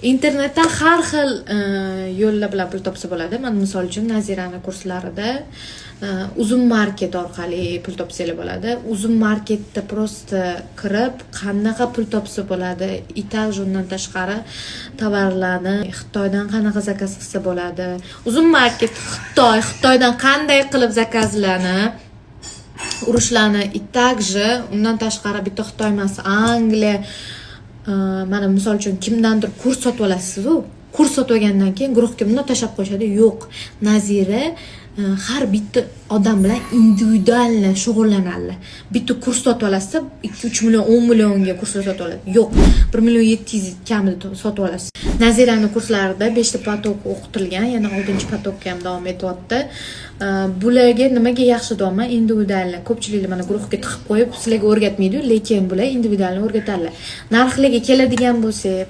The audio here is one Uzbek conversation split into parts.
Internetdan har xil yo'llar bilan pul topsa bo'ladi. Mana, misol uchun, Nazirani kurslarida Uzum Market orqali pul topsanglar bo'ladi. Uzum Marketda просто kirib, qanaqa pul topsa bo'ladi, и также undan tashqari tovarlarni Xitoydan qanaqa zakaz qilsa bo'ladi. Uzum Market, Xitoy, Xitoydan qanday qilib zakazlarni urushlarni, и также undan tashqari bitta Xitoy emas, Angliya, mana, misol uchun, kimdandir kurs sotib olasiz-u, kurs sotib olgandan keyin guruhga bundoq tashlab qo'yishadi. Yo'q, Nazira har bitta odam bilan индивидуально shug'ullanadi. Bitta kurs sotib olasizda, 2-3 million, 10 millionga kurslar sotib oladi. Yo'q, 1,7 million kamida sotib olasiz. Nazirani kurslarida beshta поток o'qitilgan, yana oltinchi поток ka ham davom etyapti. Bularga nimaga yaxshi deyapman? Индивидуально. Ko'pchiliklar mana guruhga tiqib qo'yib, sizlarga o'rgatmaydi, lekin bular индивидуально o'rgatadilar. Narxlarga keladigan bo'lsak,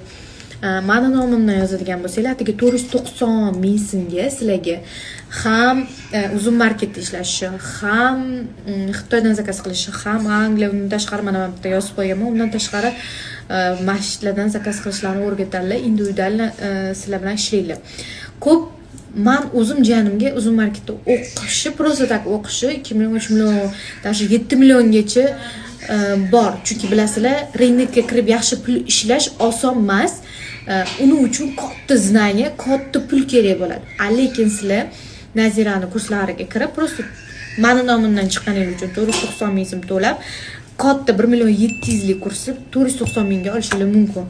mani nomimdan yozadigan bo'lsanglar, atigi 490 000 so'mga sizlarga ham Uzum Marketda ishlashi, ham Xitoydan zakaz qilishi, ham Angliya, undan tashqari, mana bitta yozib qo'yganman, undan tashqari masjidlardan zakaz qilishlarini o'rgatadilar, индивидуально sizlar bilan ishlaydilar. Ko'p man o'zim jiyanimga Uzum Marketda o'qishi, просто так o'qishi 2 million, 3 million, даже 7 milliongacha bor. Chunki bilasizlar, рынок ka kirib yaxshi pul ishlash oson emas. Uning uchun katta знание, katta pul kerak bo'ladi. A lekin sizlar Nazirani kurslariga kirib, просто mani nomimdan chiqqaningiz uchun 490 000 so'm to'lab, katta 1,7 millionlik kursni 490 000ga olishingiz mumkin.